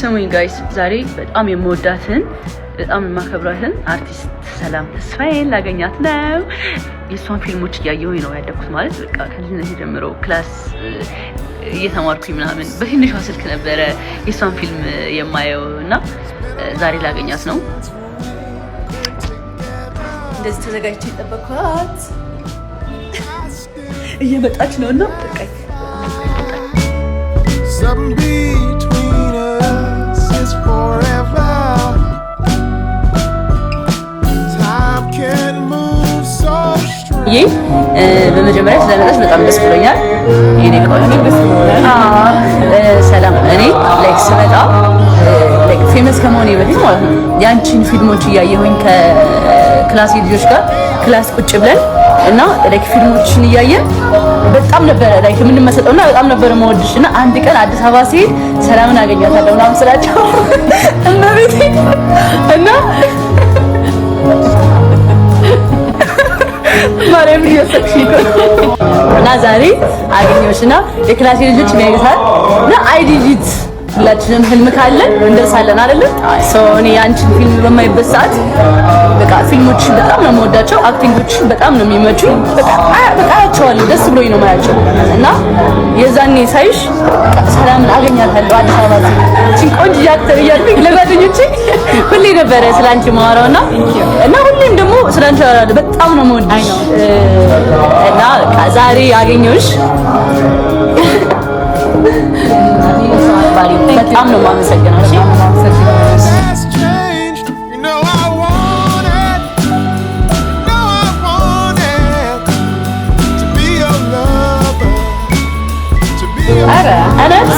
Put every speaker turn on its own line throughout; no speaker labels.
ስሙኝ guys፣ ዛሬ በጣም የምወዳትን፣ በጣም የማከብራትን አርቲስት ሰላም ተስፋዬን ላገኛት ነው። የእሷን ፊልሞች እያየሁኝ ነው ያደግኩት። ማለት በቃ ከልጅነት ጀምሮ class እየተማርኩኝ ምናምን በትንሿ ስልክ ነበረ የእሷን ፊልም የማየው እና ዛሬ ላገኛት ነው። እንደዚህ ተዘጋጅቼ የጠበኳት እየመጣች ነው እና በቃ
Something between us is forever. Time can move so strange.
ይህ በመጀመሪያ ስለመጣች በጣም ደስ ብሎኛል። የኔ ቆንጆ ሰላም፣ እኔ like ስመጣ like famous ከመሆኔ በፊት ማለት ነው ያንቺን ፊልሞች እያየሁኝ ከ class ልጆች ጋር class ቁጭ ብለን እና like ፊልሞችን እያየን በጣም ነበረ like የምንመሰጠው እና በጣም ነበረ መወድሽ እና አንድ ቀን አዲስ አበባ ሲሄድ ሰላምን አገኛታለሁ ምናምን ስላቸው እመቤቴ እና ማርያም እያሰብሽ እና ዛሬ አገኘሁሽ እና የ class ኤ ልጆች የሚያገሳል እና I did it። ሁላችንም ህልም ካለን እንደርሳለን አይደለ? So እኔ ያንቺን ፊልም በማይበት ሰዓት በቃ ፊልሞችን በጣም ነው የምወዳቸው፣ acting ኦችን በጣም ነው የሚመቹኝ። በቃ በቃ አያቸዋለሁ፣ ደስ ብሎኝ ነው የማያቸው እና የዛኔ ሳይሽ በቃ ሰላምን አገኛታለሁ አዲስ አበባ ሲሄድ ቆንጆ actor እያልኩኝ ለጓደኞቼ ሁሌ ነበረ ስላንቺ የማወራው እና ሁሌም ደግሞ ስላንቺ አወራለሁ። በጣም ነው የምወድሽ እና በቃ ዛሬ አገኘሁሽ። በጣም ነው የማመሰግነው። እሺ።
Has changed. You know I want it. You know I want it to be your lover. To be your
እውነት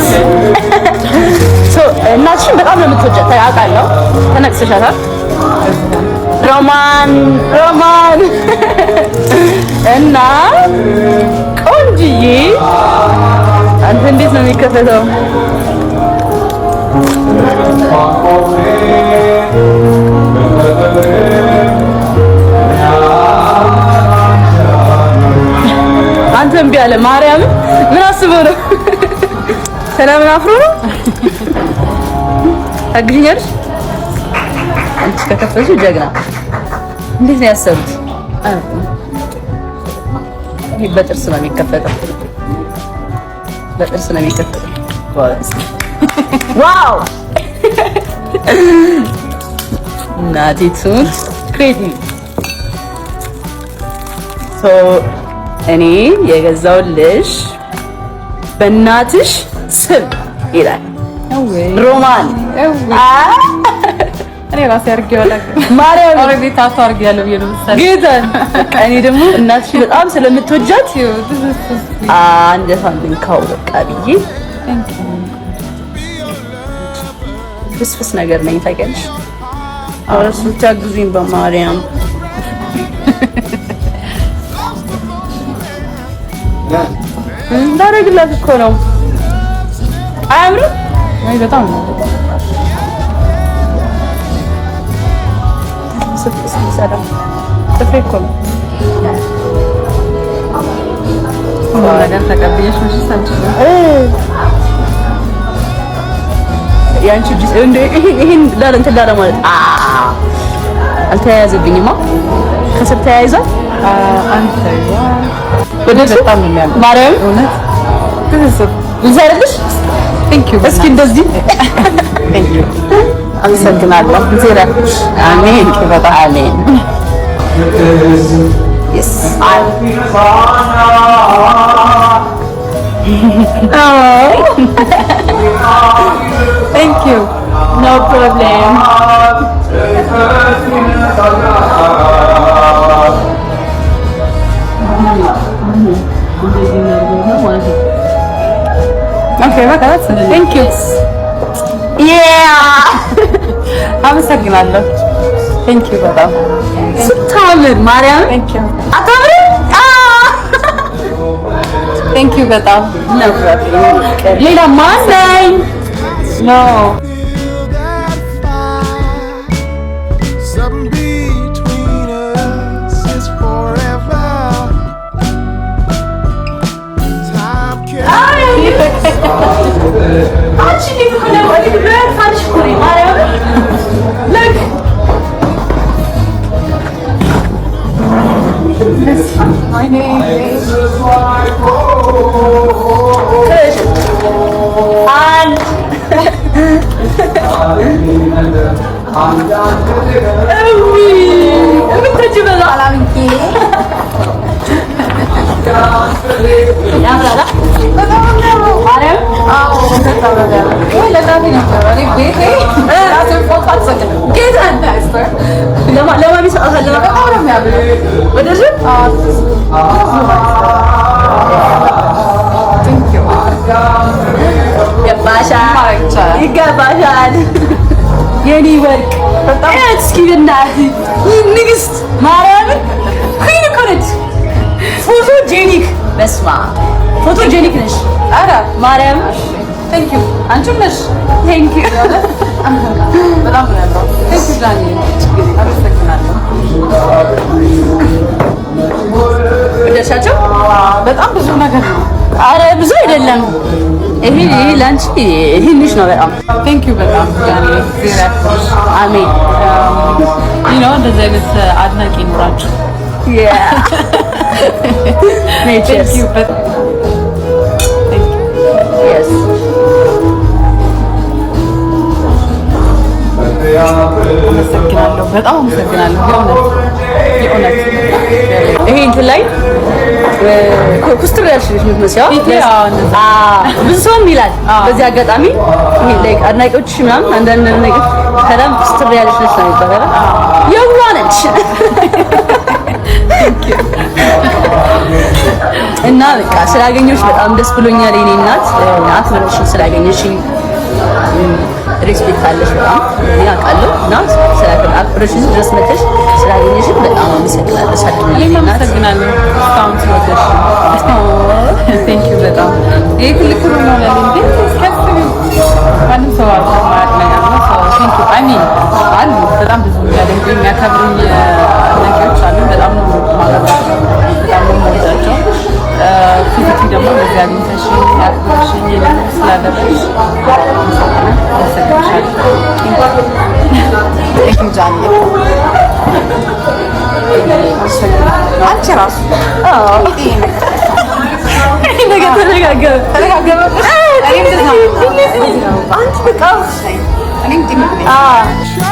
so እናትሽን በጣም ነው የምትወጃት አውቃለሁ። ተነቅሰሻታል። ሮማን ሮማን እና ቆንጅዬ አንተ እንዴት ነው የሚከፈተው? አንተ እምቢ አለ። ማርያምን ምን አስበው ነው? ሰላምን አፍሮ ነው? ታግዥኛለሽ? አንቺ ከከፈትሽው ጀግና። እንዴት ነው ያሰሩት? ይሄ በጥርስ ነው የሚከፈተው። በጥርስ ነው የሚከፈተው። Wow፣ እናቴ ትሙት creative። So እኔ የገዛውልሽ በእናትሽ ስም ይላል ሮማን።
እኔ ራሴ አድርጌዋለሁ።
ማርያም
Already tattoo አድርጌያለሁ ብዬ ነው መሰለኝ።
ጌታን በቃ እኔ ደግሞ እናትሽ በጣም ስለምትወጃት አንገቷን ልንካው በቃ ብዬ ፍስፍስ ነገር ነኝ ታውቂያለሽ። እሱ ብታግዙኝ በማርያም። እንዳደረግላት እኮ ነው። አያምርም?
ወይ በጣም ነው። ጥፍሬ እኮ ነው። ሁሉም ነገር ተቀብዬሽ መቼስ አልችልም።
የአንቺ እጅ እንደ ይሄን ላለ እንትን ላለ ማለት አልተያያዘብኝማ። ከስር ተያይዟል።
አንድ ተይዟል።
ወደ
በጣም ነው የሚያምር።
ማርያም
እውነት
ልዘርልሽ።
Thank you።
እስኪ እንደዚህ
Thank you። አመሰግናለሁ። ዜራ
አሜን አሜን። Yes.
Thank you።
No problem.
Okay በቃ thank you።
Yeah.
አመሰግናለሁ። Thank you በጣም።
ስታምር ማርያም
Thank you።
አታምርም?
Thank you በጣም።
No problem. ሌላ ማን ነኝ?
No.
Feel that fire. Something between us is forever. Time can
አንቺ እንዴት እኮ ነው እኔ በፋንሽ
ወይኔ።
ክሽ አንድ እዊ የምትወጂው በዛ
አላምንኬ።
ያምራል።
በጣም ነው የሚያምረው።
ማርያም።
አዎ፣ በጣም ነው የሚያምረው። ይሄ ለእናቴ ነው የሚያምረው። እኔ ቤቴ ራሴን ፎቶ አልሰቅልም።
ጌታን ለማሚ ሰጣታል።
በጣም ነው የሚያምረው።
ወደዚህ።
አዎ፣ thank you።
ይገባሻል።
ማድረግ ይቻላል።
ይገባሻል የኔ ወርቅ።
በጣም።
እስኪ በእናትህ ይህ ንግስት ማርያምን queen እኮ ነች። Photogenic፣ በስመ አብ፣ photogenic ነሽ።
ኧረ።
ማርያም።
Thank you። አንቺም ነሽ።
Thank you።
በጣም ነው ያምረው። Thank you ጃኒ፣ አመሰግናለሁ።
ወደድሻቸው?
በጣም ብዙ ነገር ነው።
አረ ብዙ አይደለም። ይሄ ለአንቺ ትንሽ ነው በጣም።
Thank you በጣም ጃኒ፣ እግዚአብሔር ያክብርሽ።
አሜን።
እንደዚህ አይነት አድናቂ ይኖራችሁ።
Cheers.
Thank you በጣም። Thank you.
Yes.
አመሰግናለሁ። በጣም አመሰግናለሁ። የእውነት የእውነት።
ይሄ እንትን ላይ ኩስትር ያልሽ ልጅ የምትመስይው።
ፊቴ፣ አዎ፣ እንደዛ።
አዎ፣ ብዙ ሰውም ይላል።
አዎ።
በዚህ አጋጣሚ ይሄ like አድናቂዎች ምናምን አንዳንድ አድናቂዎች ከደም ኩስትር ያለች ነች ነው የሚባለው። የዋህ ነች እና በቃ ስላገኘሁሽ በጣም ደስ ብሎኛል። የኔ እናት፣ አክብረሽኝ ስላገኘሽኝ respect አለሽ በጣም፣ እኔ አውቃለሁ። እና አክብረሽ እዚህ ድረስ መተሽ ስላገኘሽኝ በጣም አመሰግናለሁ። ሰላም የኔ
እኔም
እናት።
አመሰግናለሁ እስካሁን ስለወደድሽ። Thank you በጣም። ይሄ ትልቅ ክብር ነው ለኔ። እንዴ እስኪያስቢው ማንም ሰው አልፎ የማያውቅ ነገር ነው። Thank you። I mean አሉ፣ በጣም ብዙ የሚያደንቁኝ የሚያከብሩኝ አድናቂዎች አሉ። በጣም ነው የማከብራቸው፣ በጣም ነው የምወዳቸው። Physically ደግሞ በዚህ አግኝተሽኝ አክብረሽኝ ይሄንን ስላደረግሽ አመሰግናለሁ። Thank you ጃኒ። አንቺ ራሱ
ይሄ ነገር ተደጋገመ።
ተደጋገመ።
አንቺ በቃ
እኔም ጢም ነኝ።
አዎ።